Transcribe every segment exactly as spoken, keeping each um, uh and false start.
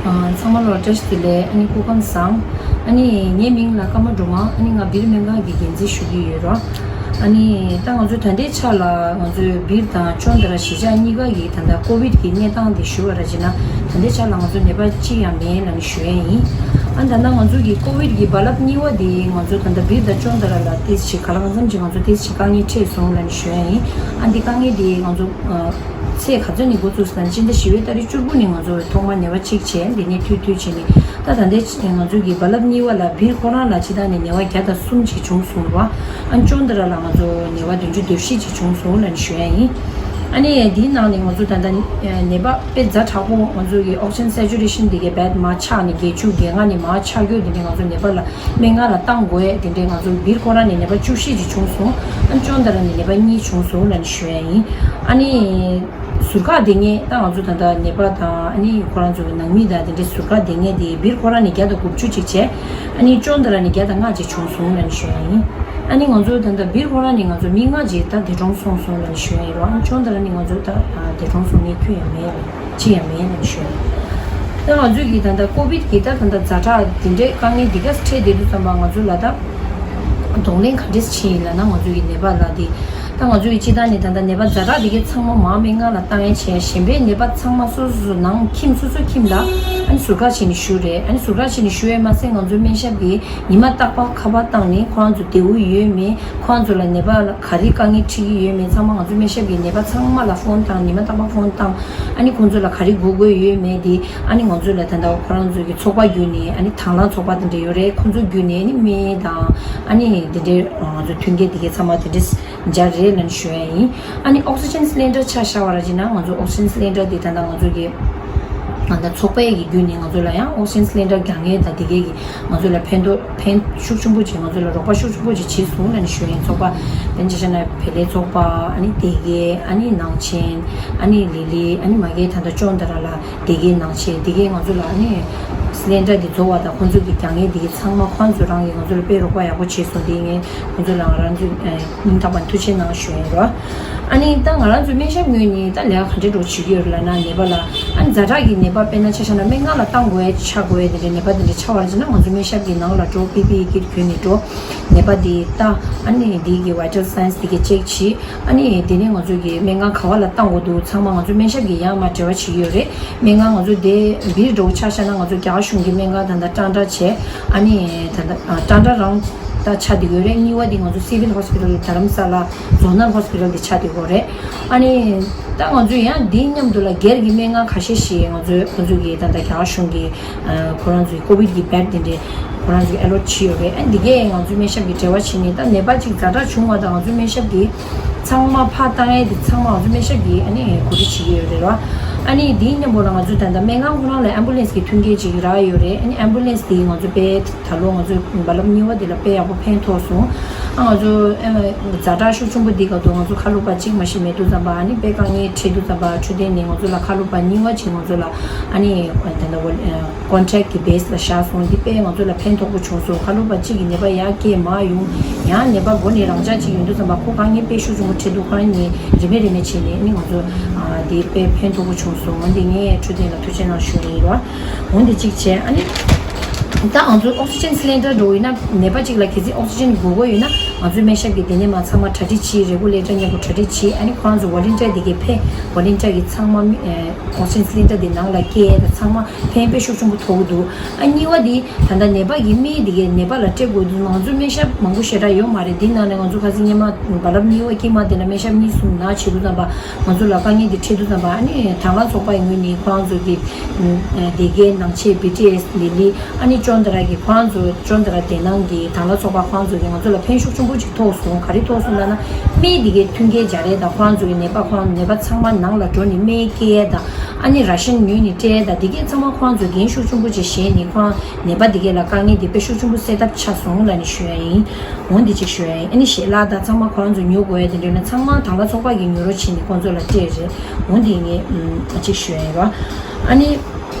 ཚང་མ་ལ་བཀྲ་ཤིས་བདེ་ལེགས། ཨ་ནི་སྐུ་ཁམས་བཟང་། ཨ་ནི་ངའི་མིང་ལ་ཀརྨ་སྒྲོལ་མ། ཨ་ནི་ང་སྦིར་སྨན་ཁང་གི་འགན་འཛིན་ཞུ་གི་ཡོད་རོ། ཨ་ནི་ད་ང་ཚོ་ད་ལྟའི་ཆ་ལ་ང་ཚོའི་སྦིར་དང་ཅོན་ཏ་ར་གཞིས་ཆགས་གཉིས་ཀ་གི་ད་ལྟ་ཀོ་བིད་ཀྱི་གནས་སྟངས་དེ་ཞུ་བ་ར་བྱས་ན། ད་ལྟའི་ཆ་ལ་ང་ཚོ་ནད་པ་གཅིག་ཡང་མེད་ལབ་ནས་ཞུ་ཡ་ཡིན། ཨ་ད་ལྟ་ང་ཚོ་གི་ཀོ་བིད་ཀྱི་རྦ་རླབས་གཉིས་པ་དེ་ང་ཚོ་ད་ལྟ་སྦིར་དང་ཅོན་ཏ་ར་ལ་ཏོག་ཙམ་གང་ལ་གང་འཚམ་ཅིག་ང་ཚོ་ཏོག་ཙམ་དཀའ་ངལ་འཕྲད་སོང་ལབ་ནས་ཞུ་ཡ་ཡིན། ཨ་འདི་དཀའ་ངལ་དེ་ང་ཚོ་ཚེས་ག་ཚོད་ནས་འགོ་བཙུགས་སོང་ན། སྤྱི་ཟླ་བཞི་པའི་ཏ་རིག་བཅུ་དགུ་ནས་ང་ཚོ་ཐོག་མར་ནད་པ་གཅིག་བྱས། འདི་ནས་ཐུད་ཐུད་བྱས་ནས་ད་ད་ལྟའི་ང་ཚོ་གི་རྦ་རླབས་གཉིས་པ་ལ་སྦིར་ཁོ་རང་ལ་སྤྱིར་བཏང་ནས་ནད་པ་བརྒྱ་དང་གསུམ་ཅིག་བྱུང་སོང་ར། ཨ་ཅོན་ཏ་ར་ལ་ང་ཚོ་ནད་པ་བདུན་ཅུ་དོན་བཞི་ཅིག་བྱུང་སོང་ལབ་ནས་ཞུ་ཡ་ཡིན། ཨ་ནི་འདིའི་ནང་ནས་ང་ཚོ་ད་ལྟ་ནད་པ་དཔེ་ཛ་དྲག་པོ། ང་ཚོ་གི་ཨོག་སི་ཇན་སེ་ཅུ་རེ་ཤན་འདི་གའི་བད་མར་ཆག་ནས་བརྒྱད་ཅུ་གྱ་ལྔ་ནས་མར་ཆག་རྒྱུ་དེ་འདྲའི་ང་ཚོ་ནད་པ་ལ་སྨན་ཁང་ལ་བཏང་དགོས་ཡས་དེ་འདྲའི་ང་ཚོ་སྦིར་ཁོ་རང་ནས་ནད་པ་བཅུ་བཞི་ཅིག་བྱུང་སོང་། ཨ་ཅོན་ཏ་ར་ནས་ནད་པ་གཉིས་བྱུང་སོང་ལབ་ནས་ཞུ་ཡ་ཡིན། ཨ་ནི་ཟུར་བཀག་སྡོད་མཁན་ད་ང་ཚོ་ད་ལྟ་ནད་པ་དང་ཨ་ནི་ཁོ་རང་ཚོ་གི་ནང་མི་དང་དེ་འདྲའི་ཟུར་བཀག་སྡོད་མཁན་དེ་སྦིར་ཁོ་རང་ནས་བརྒྱ་དང་དགུ་བཅུ་ཅིག་བྱས། ཨ་ནི་ཅོན་ཏ་ར་ནས་བརྒྱ་དང་ལྔ་ཅིག་བྱུང་སོང་ལབ་ནས་ཞུ་ཡ་ཡིན། ཨ་ནི་ང་ཚོ་ད་ལྟ་སྦིར་ཁོ་རང་ནས་ང་ཚོ་མི་ལྔ་ཅིག་ད་འདས་གྲོངས་སོང་སོང་ལབ་ནས་ཞུ་ཡ་ཡིན་རོ། ཨ་ཅོན་ཏ་ར་ནས་ང་ཚོ་ད་འདས་གྲོངས་སོང་མཁན་ཁྱོན་ཡང་མེད་རེད། ཅི་ཡང་མེད་ལབ་ནས་ཞུ་ཡ་ཡིན། ད་ང་ཚོས་ཀྱི་ད་ལྟ་ཀོ་བིད་ཀྱི་ད་ད་ལྟ་ཛ་དྲག་དེ་འདྲའི་དཀའ་ངལ་འདི་ག་འཕྲད་བསྡད་དུས་ཙམ་པ་ང་ཚོ་ལ་ད་གདོང་ལེན་ག་འདྲས་བྱས་ཡིན་ལབ་ན། ང་ཚོ་གི་ནད་པ་ལ་དེ་ད་ང་ཚོ་གི་སྤྱིར་བཏང་ནས་ད་ལྟ་ནད་པ་ཛ་དྲག་དེ་གའི་ཚང་མ་མར་སྨན་ཁང་ལ་བཏང་ཡས་བྱས། གཞན་པའི་ནད་པ་ཚང་མ་སོ་སོ་སོ་ནང་ཁྱིམ་སོ་སོའི་ཁྱིམ་ལ་ཨ་ནི་ཟུར་བཀག་བྱས་ནས་བཞུགས་རེད། ཨ་ནི་ཟུར་བཀག་བྱས་ནས་བཞུགས་ཡས་མ་ཟད་ང་ཚོའི་སྨན་ཞབས་ཀྱིས་ཉི་མ་རྟག་པར་ཁ་པར་བཏང་ནས་ཁོ་རང་ཚོ་བདེ་པོ་ཡོད་མེད། ཁོང་ཚོ་ལ་ནད་པ་ལ་ག་རེ་དཀའ་ངལ་འཕྲད་ཀྱི་ཡོད་མེད་ཚང་མ་ང་ཚོ་སྨན་ཞབས་ཀྱིས་ནད་པ་ཚང་མ་ལ་ཕོན་བཏང་། ཉི་མ་རྟག་པར་ཕོན་བཏང་། ཨ་ནི་ཁོང་ཚོ་ལ་ག་རེ་དགོས་དགོས་ཡོད་མེད་དེ་ཨ་ནི་ང་ཚོ་ལ་ད་ལྟ་ཁོ་རང་ཚོ་གི་ཚོགས་པ་བརྒྱུད་ནས། ཨ་ནི་དང་བླངས་ཚོགས་པ་དེ་འདྲ་ཡོད་རེད། ཁོང་ཚོ་བརྒྱུད་ནས་ཨ་ནི་སྨན་དང་ཨ་ནི་དེ་འདྲའི་ང་ཚོ་མཐུན་རྐྱེན་དེ་གའི་ཚང་མ་དེ་འདྲ་སྦྱར་རེད་ལབ་ནས་ཞུ་ཡ་ཡིན། ཨ་ནི་ཨོག་སི་ཇན་སི་ལིན་ཌར་ཆ་བཞག་པ་ར་བྱས་ན། ང་ཚོ་ཨོག་སི་ཇན་སི་ལིན་ཌར་དེ་ད་ལྟ་ང་ཚོ་གི་ད་ལྟ་ཚོགས་པའི་གི་བརྒྱུད་ནས་ང་ཚོ་ལ་ཡང་ཨོག་སི་ཇན་སི་ལིན་ཌར་རྒྱག་མཁན་དང་དེ་གའི་གི་ང་ཚོ་ལ་ཕན་ཐོགས་ཕན་ཤུགས་ཆེན་པོ་ཅིག་ང་ཚོ་ལ་རོགས་པ་ཤུགས་ཆེན་པོ་ཅིག་བྱས་སོང་ལབ་ནས་ཞུ་ཡིན། ཚོགས་པ་དཔེར་ན་ཆ་བཞག་ན་བལ་ལས་ཚོགས་པ། ཨ་ནི་སྡེ་དགེ། ཨ་ནི་ནང་ཆེན། ཨ་ནི་ལི་ལི། ཨ་ནི་མ་གི་ད་ལྟ་ཅོན་ཏ་ར་ལ་སྡེ་དགེ་ནང་ཆེན། དེ་གའི་ང་ཚོ་ལ་ཨ་ནི་སི་ལིན་ཌར་འདི་རྫོགས་པ་དང་ཁོང་ཚོ་གི་རྒྱག་མཁན་དེ་གའི་ཚང་མ་ཁོང་ཚོ་རང་གིས་ང་ཚོ་ལ་དཔེ་རོགས་པ་ཡག་པོ་བྱས་སོང་། དེ་ངས་ཁོང་ཚོ་ལ་ང་རང་ཚོའི་སྙིང་ཐག་པ་ནས་ཐུགས་རྗེ་གནང་ཞུ་ཡིན་རོ། ཨ་ནི་ད་ང་རང་ཚོའི་སྨན་ཞབས་ངོས་ནས་ད་ལས་ཀ་ག་འདྲས་འགྲོ་བྱེད་ཀྱི་ཡོད་ལབ་ན། ནད་པ་ལ་ཨ་ནི་ཛ་དྲག་གི་ནད་པ་དཔེར་ན་ཆ་བཞག་ན་སྨན་ཁང་ལ་བཏང་དགོས་ཡས་ཆགས་དགོས་ཡས་དེ་འདྲའི་ནད་པ་དེ་འདྲ་ཆགས་པ་ར་བྱས་ན། ང་ཚོ་སྨན་ཞབས་ཀྱི་ནང་ལ་འགྲོ། པི་པི་ཨི་ཀིཊ་གྱོན་ནས་འགྲོ། ནད་པ་དེ་ལྟ། ཨ་ནི་དེ་གི་བའི་ཊལ་སའིན་སི་དེ་གའི་ཅེག་བྱེད། ཨ་ནི་དེ་ནས་ང་ཚོ་གི་སྨན་ཁང་ག་བ་ལ་བཏང་དགོས་འདུག་ཚང་མ་ང་ཚོ་སྨན་ཞབས་ཀྱིས་ཡང་མར་འབྲེལ་བ་བྱེད་ཀྱི་ཡོད་རེད། སྨན་ཁང་ང་ཚོ་དེ་སྦིར་འགྲོ་ཆ་བཞག་ན། ང་ཚོ་རྒྱ་གར་གཞུང་གི་སྨན་ཁང་ད་ལྟ་ཀྲང་ཀྲ་བྱས། ཨ་ནི་ད་ལྟ་ཀྲང་ཀྲ་རང་ད་ཆགས་བསྡད་ཡོད་རེད། གཉིས་པ་དེ་ང་ཚོ་སི་ཝིལ་ཧོ་སི་པི་ཊལ་དྷ་རམ་ས་ལ་ཛོ་ནལ་ཧོ་སི་པི་ཊལ་དེ་ཆགས་བསྡད་ཡོད་རེད། ཨ་ནི་ད་ང་ཚོས་ཡང་དེའི་མཉམ་དུ་ལ་སྒེར་གྱི་སྨན་ཁང་ཁ་ཤས་ཤིག་ང་ཚོས་ཁོང་ཚོ་གི་ད་ལྟ་རྒྱ་གར་གཞུང་གི་ཁོ་རང་ཚོའི་ཀོ་བིད་ཀྱི་བེཌ་དེ་འདྲའི་ཁོ་རང་ཚོས་ཨེ་ལོཊ་བྱས་ཡོད་རེད། ཨ་འདི་གས་ང་ཚོའི་སྨན་ཞབས་ཀྱིས་འབྲེལ་བ་བྱས་ནས། ད་ནད་པ་གཅིག་ཛ་དྲག་བྱུང་བ་དང་ང་ཚོའི་སྨན་ཞབས་ཀྱིས་ཚང་མ་ཕར་བཏང་ཡས་དེ་ཚང་མ་ང་ཚོའི་སྨན་ཞབས་ཀྱིས་ཨ་ནི་གོ་སྒྲིག་བྱེད་ཀྱི་ཡོད་རེད་རོ། ཨ་ནི་དེའི་མཉམ་པོ་ལ་ང་ཚོས་ད་ལྟ་སྨན་ཁང་ཁོ་རང་ལ་ཨེམ་བུ་ལེན་སི་གི་མཐུན་རྐྱེན་ཅིག་རག་ཡོད་རེད། ཨ་ནི་ཨེམ་བུ་ལེན་སི་དེ་ང་ཚོ་དཔེ་ད་ལོ་ང་ཚོའི་རྦ་རླབས་གཉིས་པ་དེ་ལ་དཔེ་ཡག་པོ་ཕན་ཐོགས་སོང་། ཨ་ང་ཚོ་ཨ་ཛ་དྲག་ཤུགས་ཆེན་པོ་འདི་ག་དུས་ང་ཚོ་ཁ་ལོ་པ་གཅིག་མ་ཞིག་མེད་དུས་ཙམ་པ། ཨ་ནི་དཔེ་དཀའ་ངལ་འཕྲད་དུས་ཙམ་པ། འཕྲོད་བསྟེན་ནས་ང་ཚོ་ལ་ཁ་ལོ་པ་གཉིས་པ་ཅིག་ང་ཚོ་ལ་ཨ་ནི་ད་ལྟ་ཀོན་ཊེག་གི་བེ་སི་ལ་བཞག་སོང་། འདི་དཔེ་ང་ཚོ་ལ་ཕན་ཐོགས་པོ་བྱུང་སོང་། ཁ་ལོ་པ་གཅིག་གི་ནད་པ་ཡར་སྐྱེས་མར་ཡོང་། ཡང་ནད་པ་མགོ་ནས་རང་འཇགས་ཅིག་ཡོང་དུས་ཙམ་པ་ཁོ་དཀའ་ངལ་དཔེ་ཤུགས་ཆེན་པོ་འཕྲད་དུས། ཁོ་རང་གཉིས་རིན་མེད་རིན་མེད་བྱས་ནས། ཨ་ནི་ང་ཚོ་ཨ་འདི་དཔེ་ཕན་ཐོགས་པོ་བྱུང་སོང་། འོན་ཏེ་ངས་འཕྲོད་བསྟེན་ལ་ཐུགས་རྗེ་གནང་ཞུ་ཡིན་རོ། འོན་ཏེ་གཅིག་བྱས། ཨ་ནི་ད་ང་ཚོ་ཨོག་སི་ཇན་སི་ལིན་ཌར་འགྲོ་ཡིན་ན། ནད་པ་གཅིག་ལ་གལ་སྲིད་ཨོག་སི་ཇན་དགོས་མཁོ་ཡོད་ན། ང་ཚོའི་སྨན་ཞབས་ཀྱི་དེ་ནས་མ་ཚང་མ་གྲ་སྒྲིག་བྱེད། རེ་གུ་ལེ་ཊར་མཉམ་པོ་གྲ་སྒྲིག་བྱེད། ཨ་ནི་ཁོ་རང་ཚོ་ཝོ་ལན་ཊིར་དེ་གའི་ཕེབས། ཝོ་ལན་ཊིར་གྱིས་ཚང་མ་ཨོག་སི་ཇན་སི་ལིན་ཌར་དེ་ནང་ལ་བསྐྱལ་ཡས་དང་། ཚང་མ་ཕན་པའི་ཤུགས་ཆེན་པོ་ཐོགས་ཀྱི་འདུག་ཨ་གཉིས་པ་དེ་ད་ལྟ་ནད་པ་གི་སྨན་དེ་གའི་ནད་པ་ལ་སྤྲད་དགོས་དུས། ང་ཚོའི་སྨན་ཞབས་མང་པོ་ཞེ་དྲག་ཡོད་མ་རེད། དེ་ནང་ནས་ང་ཚོ་ཁ་སང་སྔོན་མ་རྦ་རླབས་གཉིས་པ་དཀྱིལ་མ་དེ་ལ་སྨན་ཞབས་གཉིས་གསུམ་ནང་བྱེད་དུས་ཙམ་པ། ང་ཚོ་ལ་དཀའ་ངལ་འདི་འཕྲད་དུས་ཙམ་པ། ཨ་ནི་དང་བླངས་ཚོགས་པའི་ངོས་ནས་ཁོ་རང་ཚོ་གི་སྡེ་དགེ་ནང་ཆེན་བི་ཊི་ཨེས་ལི་ལི། ཨ་ནི་ཅོན་ཏ་ར་གི་ཁོ་རང་ཚོ་ཅོན་ཏ་ར་དེ་ནང་གི་དང་བླངས་ཚོགས་པ་ཁོ་རང་ཚོ་གི་ང་ཚོ་ལ་ཕན་ཤུགས་ཆེན་པོ་ཅིག་ཐོགས་སོང་། ག་རེ་ཐོགས་སོང་ལབ་ན། སྨན་འདི་གའི་མཐུན་རྐྱེན་སྦྱར་ཡས་དང་། ཁོ་རང་ཚོ་གི་ནད་པ་ཁོ་རང་ནད་པ་ཚང་མ་ནང་ལ་འགྲོ་ནས་སྨན་སྐྱེལ་ཡས་དང་། ཨ་ནི་ར་ཤན་ཉོས་ནས་སྤྲད་ཡས་དང་། འདི་གའི་ཚང་མ་ཁོ་རང་ཚོ་འགན་ཤུགས་ཆེན་པོ་ཅིག་བཞེས་ནས། ཁོ་རང་ནད་པ་འདི་གའི་ལ་དཀའ་ངལ་འདི་དཔེ་ཤུགས་ཆེན་པོ་སེལ་ཐབས་ཆགས་སོང་ལབ་ནས་ཞུ་ཡ་ཡིན། འོན་ཏེ་ཅིག་ཞུ་ཡ་ཡིན། ཨ་ནི་ཞལ་ལག་དང་ཚང་མ་ཁོ་རང་ཚོ་ཉོ་དགོས་ཡ་དེ་འདྲ་ཡོད་ན། ཚང་མ་དང་བླངས་ཚོགས་པ་གིས་ཉོ་རོགས་བྱས་ནས་ཁོང་ཚོ་ལ་སྤྲད་རེད། འོན་ཏེ་ངས་ཨ་ཅིག་ཞུ་ཡ་ཡིན་རོ། ཨ་ནི་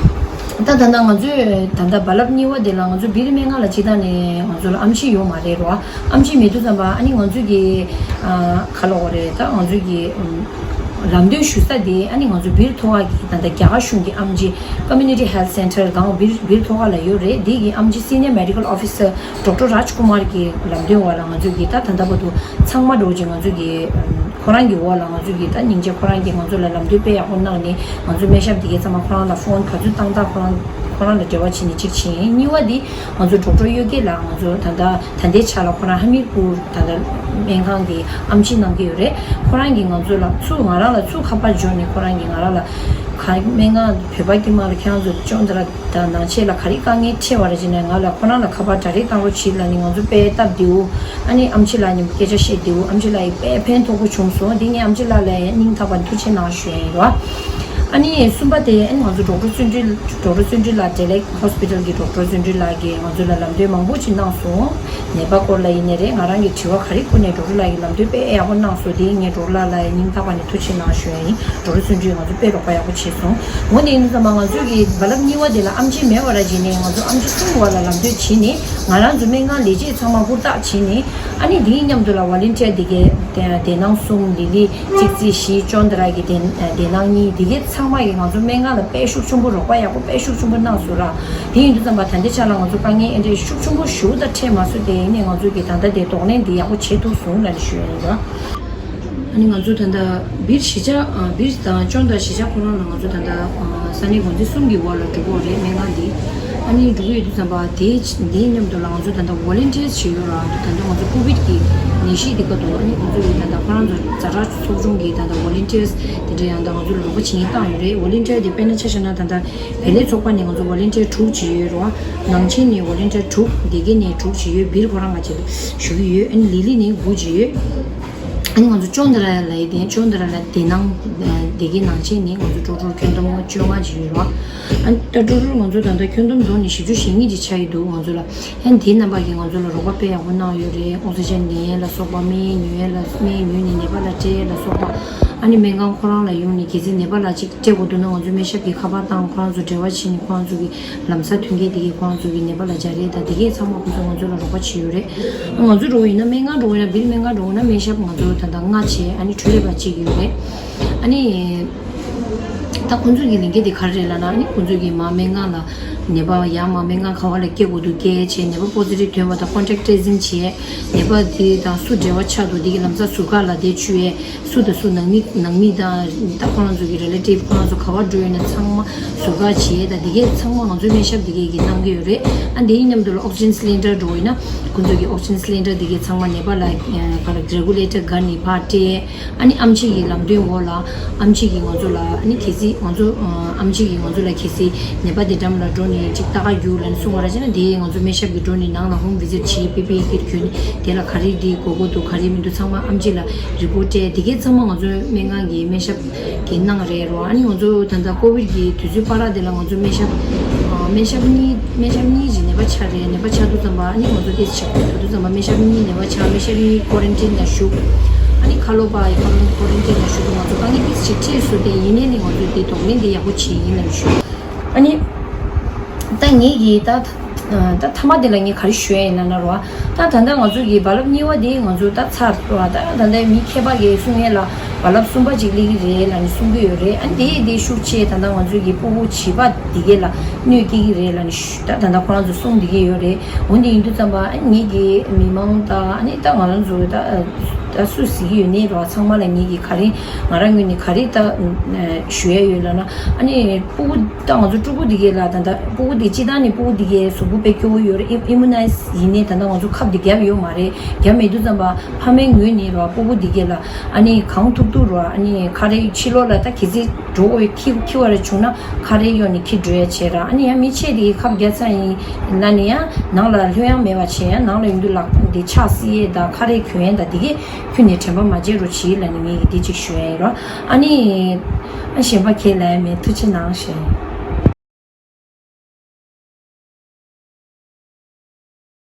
ད་ད་ལྟ་ང་ཚོས་ད་ལྟ་རྦ་རླབས་གཉིས་པ་དེ་ལ་ང་ཚོ་སྦིར་སྨན་ཁང་ལ་སྤྱིར་བཏང་ནས་ང་ཚོ་ལ་ཨེམ་ཆི་ཡོད་མ་རེད་རོ། ཨེམ་ཆི་མེད་དུས་ཙམ་པ། ཨ་ནི་ང་ཚོས་ཀྱི་ཨ་ག་ལབ་དགོས་རེད། ད་ང་ཚོས་ཀྱི་ཨམ་ ལམ་སྟོན་ཞུ་ས་དེ་ཨ་ནི་ང་ཚོ་སྦིར་ཐོག་ཁ་གི་ད་ལྟ་རྒྱ་གར་གཞུང་གི་ཨེམ་ཆི་Community Health Center་སྒང་སྦིར་སྦིར་ཐོག་ཁ་ལ་ཡོད་རེད། དེ་གི་ཨེམ་ཆི་Senior Medical Officer Doctor Raj Kumar་གི་ལམ་སྟོན་འོག་ལ་ང་ཚོ་གི་ད་ད་ལྟ་བར་དུ་ཚང་མ་འགྲོ་ཅིག་ང་ཚོ་གི་ཁོ་རང་གི་འོག་ལ་ང་ཚོ་གི་ད་སྙིང་རྗེ་ཁོ་རང་གི་ང་ཚོ་ལ་ལམ་སྟོན་དཔེ་ཡག་པོ་གནང་ནས་ང་ཚོ་སྨན་ཞབས་དེ་གའི་ཚང་མ་ཁོ་རང་ལ་ཕོན་ག་ཚོད་བཏང་ད་ཁོ་རང་ཁོ་རང་ལ་འབྲེལ་བ་བྱས་ནས་གཅིག་བྱས། གཉིས་པ་དེ་ང་ཚོ་Doctor་གཡོ་སྒྱེ་ལགས་ང་ཚོ་ད་ལྟ་ད་ལྟའི་ཆ་ལ་ཁོ་རང་ཧ་མིར་པུར་ད་ལྟ་སྨན་ཁང་གི་ཨེམ་ཆི་གནང་གི་ཡོད་རེད། ཁོ་རང་གིས་ང་ཚོ་ལ་ཚུར་ང་རང་ལ་ཚུར་ཁ་པར་འབྱོར་ནས་ཁོ་རང་གིས་ང་རང་ལ་ག་སྨན་ཁང་བོད་པ་དཀྱུས་མ་ལ་ཁྱེད་རང་ཚོ་ཅོན་ཏ་ར་དང་ནང་ཆེན་ལ་ག་རེ་དཀའ་ངལ་འཕྲད་པ་རེད་ཅེ་ན་ང་ལ་ཁོ་རང་ལ་ཁ་པར་ཌའི་རེག་བཏང་རོགས་བྱེད་ལབ་ནས་ང་ཚོ་དཔེ་སྟབས་བདེའུ། ཨ་ནི་ཨེམ་ཆི་ལགས་མཉམ་སྐད་ཆ་བཤད་བདེའུ། ཨེམ་ཆི་ལགས་ཡིས་དཔེ་ཕན་ཐོགས་པོ་བྱུང་སོང་། འདི་ངས་ཨེམ་ཆི་ལགས་ལ་ཡང་སྙིང་ཐག་པ་ནས་ཐུགས་རྗེ་གནང་ཞུ་ཡ་ཡིན་རོ། ཨ་ནི་གསུམ་པ་དེ་ཨ་ནི་ང་ཚོ་Doctor་བརྩོན་འགྲུས་Doctor་བརྩོན་འགྲུས་ལགས་འབྲས་ལེགས་ཧོ་སི་པི་ཊལ་གི་Doctor་བརྩོན་འགྲུས་ལགས་ཀྱིས་ང་ཚོ་ལ་ལམ་སྟོན་མང་པོ་ཅིག་གནང་སོང་། ནད་པ་སྐོར་ལ་ཡིན་ནའི་རེད། ང་རང་གི་དྲི་བ་ག་རེ་བཀོད་ནའི་Doctor་ལགས་ཀྱིས་ལམ་སྟོན་དཔེ་ཡག་པོ་གནང་སོང་། དེ་ངས་Doctor་ལགས་ལ་ཡང་སྙིང་ཐག་པ་ནས་ཐུགས་རྗེ་གནང་ཞུ་ཡ་ཡིན། Doctor་བརྩོན་འགྲུས་ང་ཚོ་དཔེ་རོགས་པ་ཡག་པོ་བྱས་སོང་། འོ་དེ་ཡིན་དུས་ཙམ་པ་ང་ཚོ་གི་རྦ་རླབས་གཉིས་པ་དེ་ལ་ཨེམ་ཆི་མེད་པ་ར་བྱས་ནས་ང་ཚོ་ཨེམ་ཆི་གསུམ་བར་ལ་ལམ་སྟོན་བྱས་ནས་ང་རང་ཚོ་སྨན་ཁང་ལས་བྱེད་ཚང་མ་ཧུར་ཐག་བྱས་ནས་ཨ་ནི་དེའི་མཉམ་དུ་ལ་ཝོ་ལན་ཊི་ཡར་དེ་གའི་དེ་ནང་གསུམ་ལི་ལི་གཅིག་རྩིས་བཞི་ཅོན་ཏ་ར་གི་དེ་དེ་ནང་གཉིས་དེ་གའི་ཚང་མ་གིས་ང་ཚོ་སྨན་ཁང་ལ་དཔེ་ཤུགས་ཆེན་པོ་རོགས་པ་ཡག་པོ་དཔེ་ཤུགས་ཆེན་པོ་གནང་སོང་ར། དེ་ཡིན་དུས་ཙམ་པ་ད་ལྟའི་ཆ་ལ་ང་ཚོ་དཀའ་ངལ་ཨེ་འདྲའི་ཤུགས་ཆེན་པོ་ཞེ་པོ་ད་འཕྲད་མ་སོང་། དེ་ཡིན་ནའི་ང་ཚོ་གིས་ད་ལྟ་དེ་གདོང་ལེན་འདི་ཡག་པོ་བྱེད་ཐུབ་སོང་ལབ་ནས་ཞུ་ཡ་ཡིན་ར། ཨ་ནི་ང་ཚོ་ད་ལྟ་སྦིར་གཞིས་ཆགས་ཨ་སྦིར་དང་ཅོན་ཏ་གཞིས་ཆགས་ཁོ་རང་ལ་ང་ཚོ་ད་ལྟ་ཨ་ས་གནས་འགོ་འཛིན་གསུམ་གྱི་འོག་ལ་འགྲོ་གི་ཡོད་རེད་སྨན་ཁང་འདི། ཨ་ནི་འགྲོ་གི་ཡོད་དུས་ཙམ་པ་དེའི་དེའི་མཉམ་དུ་ལ་ང་ཚོ་ད་ལྟ་ཝོ་ལན་ཊི་ཡར་ཞིག་ཡོད་ར། ད་ལྟ་ང་ཚོ་ཀོ་ཝིཌ་གི་ནད་གཞི་འདི་སྐབས་དུ་ཨ་ནི་ང་ཚོ་ཡི་ད་ལྟ་ཁོ་རང་ཚོ་ཛ་དྲག་ཚོགས་ཆུང་གི་ད་ལྟ་ཝོ་ལན་ཊི་ཡར་དེ་འདྲ་ཡང་ད་ང་ཚོ་ལ་རོགས་པ་བྱེད་མཁན་བཏང་ཡོད་རེད། ཝོ་ལན་ཊི་ཡར་དེ་དཔེར་ན་ཆ་བཞག་ན་ད་ལྟ་བལ་ཡུལ་ཚོགས་པ་ནས་ང་ཚོ་ཝོ་ལན་ཊི་ཡར་དྲུག་ཅིག་ཡོད་ར། ནང་ཆེན་ནས་ཝོ་ལན་ཊི་ཡར་དྲུག་སྡེ་དགེ་ནས་དྲུག་ཅིག་ཡོད། སྦིར་ཁོ་རང་ང་བཅས་ཞུ་གི་ཡོད། ཨ་ནི་ལི་ལི་ནས་དགུ་ཅིག་ཡོད། ཨ་ནི་ང་ཚོ་ཅོན་ཏ་ར་ལ་ཡི་དེ་ཅོན་ཏ་ར་ལ་དེ་ནང་སྡེ་དགེ་ནང་ཆེན་ནས་ང་ཚོ་ཀྲོ་ཀྲོ་ཁྱོན་བསྡོམས་བཅོ་ལྔ་ཅིག་ཡོད་ར། ཨ་ནི་ད་ཀྲོ་ཀྲོ་ང་ཚོ་ད་ལྟ་ཁྱོན་བསྡོམས་བསྡོམས་ནས་བཞི་བཅུ་ཞེ་གཉིས་ཅིག་ཆགས་ཡི་འདུག་ང་ཚོ་ལ། ཨ་ནི་དེའི་རྣམ་པ་གིས་ང་ཚོ་ལ་རོགས་པ་དཔེ་ཡག་པོ་གནང་ཡོད་རེད། ཨོག་སི་ཇན་ལེན་ཡས་ལ་སོགས་པ་སྨན་ཉོ་ཡས་ལ་སྨན་ཉོས་ནས་ནད་པ་ལ་སྤྲད་ཡས་ལ་སོགས་པ། ཨ་ནི་སྨན་ཁང་ཁོ་རང་ལ་ཡོང་ནས་གལ་སྲིད་ནད་པ་ལ་ཅིག་སྤྲད་དགོས་འདུག་ན་ང་ཚོ་སྨན་ཞབས་ཀྱིས་ཁ་པར་བཏང་ཁོ་རང་ཚོ་འབྲེལ་བ་བྱས་ནས་ཁོ་རང་ཚོ་གི་ལམ་སང་ཐོན་མཁན་དེ་གས་ཁོ་རང་ཚོ་གི་ནད་པ་ལ་སྦྱར་ཡས་དང་དེ་གས་ཚང་མ་ཁོ་ཚོ་ང་ཚོ་ལ་རོགས་པ་བྱེད་ཡོད་རེད། ང་ཚོ་འགྲོ་བ་ཡིན་ན་སྨན་ཁང་འགྲོ་བ་ཡིན་ན་སྦིར་སྨན་ཁང་འགྲོ་བ་ཡིན་ན་སྨན་ཞབས་ང་ཚོ་ད་ལྟ་ལྔ་བྱས་ཨ་ནི་འཕྲུལ་ལས་པ་གཅིག་ཡོད་རེད། ཨ་ནི་ད་ཁོ་ཚོ་གི་ལས་འགན་དེ་ག་རེ་རེད་ལབ་ན་ཨ་ནི་ཁོ་ཚོ་གི་མ་སྨན་ཁང་ལ་ནད་པ་ཡང་མ་སྨན་ཁང་ག་བ་ལ་སྐྱེལ་དགོས་འདུག་སྐྱེལ་བྱས་ནད་པ་པོ་སི་ཊིབ་ཐོན་པ་དང་ཀོན་ཊེག་ཊེ་སིང་བྱས་ནད་པ་དེ་དང་སུ་འབྲེལ་བ་ཆགས་འདུག་དེ་གི་ལམ་སང་ཟུར་བཀག་ལ་དེ་བཅུག་ཡས། སུ་དང་སུ་ནང་མི་ནང་མི་དང་ད་ཁོ་རང་ཚོ་གི་རི་ལེ་ཊིབ་ཁོ་རང་ཚོ་ག་བ་འགྲོ་ཡོད་ན་ཚང་མ་ཟུར་བཀག་བྱས། ད་དེ་གས་ཚང་མ་ང་ཚོའི་སྨན་ཞབས་དེ་གས་ཀྱིས་གནང་གི་ཡོད་རེད། ཨ་དེའི་མཉམ་དུ་ལ་ཨོག་སི་ཇན་སི་ལིན་ཌར་འགྲོ་ཡིན་ན་ཁོ་ཚོ་གི་ཨོག་སི་ཇན་སི་ལིན་ཌར་དེ་གས་ཚང་མ་ནད་པ་ལ་ག་ལ་རེ་གུ་ལེ་ཊར་སྒང་ནས་ཕར་སྤྲད། ཨ་ནི་ཨེམ་ཆི་གི་ལམ་སྟོན་འོག་ལ་ཨེམ་ཆི་གི་ང་ཚོ་ལ་ཨ་ནི་གལ་སྲིད་ང་ཚོ་ཨེམ་ཆི་གི་ང་ཚོ་ལ་གལ་སྲིད་ནད་པ་དེ་འགྲམ་ལ་འགྲོ་ནས་ཅིག་ལྟ་ག་རྒྱུགས་ལབ་ནས་གསུང་བ་ར་བྱས་ན་དེ་ང་ཚོ་སྨན་ཞབས་ཀྱིས་འགྲོ་ནས་ནང་ལ་ཧོམ་ཝི་ཛིཊ་བྱས་པི་པི་ཨི་ཀིཊ་གྱོན་ནས་དེ་ལ་ག་རེ་འདི་དགོས་མཁོ་འདུག་ག་རེ་མི་འདུག་ཚང་མ་ཨེམ་ཆི་ལ་རི་པོཊ་སྤྲད། དེ་གས་ཚང་མ་ང་ཚོའི་སྨན་ཁང་གི་སྨན་ཞབས་ཀྱིས་གནང་རེད་རོ། ཨ་ནི་ང་ཚོ་ད་ལྟ་ཀོ་ཝིཌ་གི་དུས་ཚོད་བར་དེ་ལ་ང་ཚོ་སྨན་ཞབས་ཨ་སྨན་ཞབས་གཉིས་སྨན་ཞབས་གཉིས་ཀྱི་ནད་པ་ཆགས་རེད། ནད་པ་ཆགས་དུས་ཙམ་པ་ཨ་ནི་ང་ཚོ་ཏོག་ཙམ་ཆགས་དུས་ཙམ་པ་སྨན་ཞབས་གཉིས་ནད་པ་ཆགས། སྨན་ཞབས་གཉིས་ཀོ་རན་ཊིན་ལ་བཞུགས། ཨ་ནི་ཁ་ལོ་པ་ཡི་ཁ་ལོ་ཀོ་རན་ཊིན་ལ་བཞུགས་དུས་ང་ཚོ་དཀའ་ངལ་ཏོག་ཙམ་འཕྲད་སོང་སྟེ་ཡིན་ནའི་ནི་ང་ཚོས་འདི་གདོང་ལེན་འདི་ཡག་པོ་བྱས་ཡིན་ལབ་ཞུ། ཨ་ནི་ད་ངེད་ཀྱིས་ད་ད་མཐའ་མ་འདི་ལ་ངས་ག་རེ་ཞུ་ཡ་ཡིན་ན་ན་རོ། ད་ད་ལྟ་ང་ཚོ་གི་རྦ་རླབས་གཉིས་པ་འདི་ང་ཚོ་ད་ཚར་རོ། ད་ད་ལྟ་མི་མཁས་པ་གིས་གསུང་ཡས་ལ་རྦ་རླབས་གསུམ་པ་ཅིག་སླེབས་ཀྱི་རེད་ལབ་ནས་གསུང་གི་ཡོད་རེད། ཨ་ནི་དེ་དེ་ཤུགས་ཆེ་ད་ལྟ་ང་ཚོ་གི་སྤུ་གུ་བྱིས་པ་འདི་གས་ལ་གནོད་སྐྱེལ་གྱི་རེད་ལབ་ནས་ད་ད་ལྟ་ཁོ་རང་ཚོ་གསུང་བསྡད་ཀྱི་ཡོད་རེད། འོན་ཏེ་ཡིན་དུས་ཙམ་པ་ཨ་ནི་ངེད་ཀྱི་མི་མང་དང་ཨ་ནི་ད་ང་རང་ཚོ་ད་ད་སུ་གཟིགས་ཀྱི་ཡོད་ནའི་རོ། ཚང་མ་ལ་ངེད་ཀྱིས་ག་རེ་ང་རང་ངོས་ནས་ག་རེ་ད་ཞུ་ཡ་ཡོད་ལབ་ན། ཨ་ནི་སྤུ་གུ་ད་ང་ཚོ་ཕྲུ་གུ་འདི་གས་ལ་ད་ལྟ་སྤུ་གུ་འདི་སྤྱི་བཏང་ནས་སྤུ་གུ་འདི་གས་གཟུགས་པོ་དཔེ་སྐྱོ་བོ་ཡོད་རེད། ཨི་ཨི་མུ་ནའིཛ་ཡིན་ནའི་ད་ལྟ་ང་ཚོ་ཁབ་འདི་བརྒྱབ་ཡོད་མ་རེད། བརྒྱབ་མེད་དུས་ཙམ་པ་ཕ་མའི་ངོས་ནས་རོ་སྤུ་གུ་འདི་གས་ལ་ཨ་ནི་གང་ཐུབ་ཐུབ་རོ། ཨ་ནི་ཁ་རས་ཕྱི་ལོགས་ལ་ད་གལ་སྲིད་འགྲོ་དགོས་འཁྱེར་འཁྱེར་བ་རེ་བྱུང་ན་ཁ་རས་གཡོག་ནས་འཁྱེར་འགྲོ་ཡ་བྱས་ར། ཨ་ནི་ཡང་མི་ཆེ་འདི་གས་ཁབ་བརྒྱབ་ཚར་ཡིན་ན་ནི་ཡང་ནང་ལ་ལྷོད་ཡ་མེད་པ་བྱས། ཡང་ནང་ལ་ཡོང་དུས་ལག་འདི་ཕྱག་བསིལ་ཡས་དང་ཁ་རས་གྱོན་ཡས་དང་འདི་གས་ཁྱོན་ནས་དྲན་པ་མ་བརྗེད་རོགས་གྱིས་ལབ་ནས་ངས་ཀྱིས་འདི་གཅིག་ཞུ་ཡ་ཡིན་རོ། ཨ་ནི་ཨ་གཞན་པ་ཁས་ལེན་མེད། ཐུགས་རྗེ་གནང་ཞེས།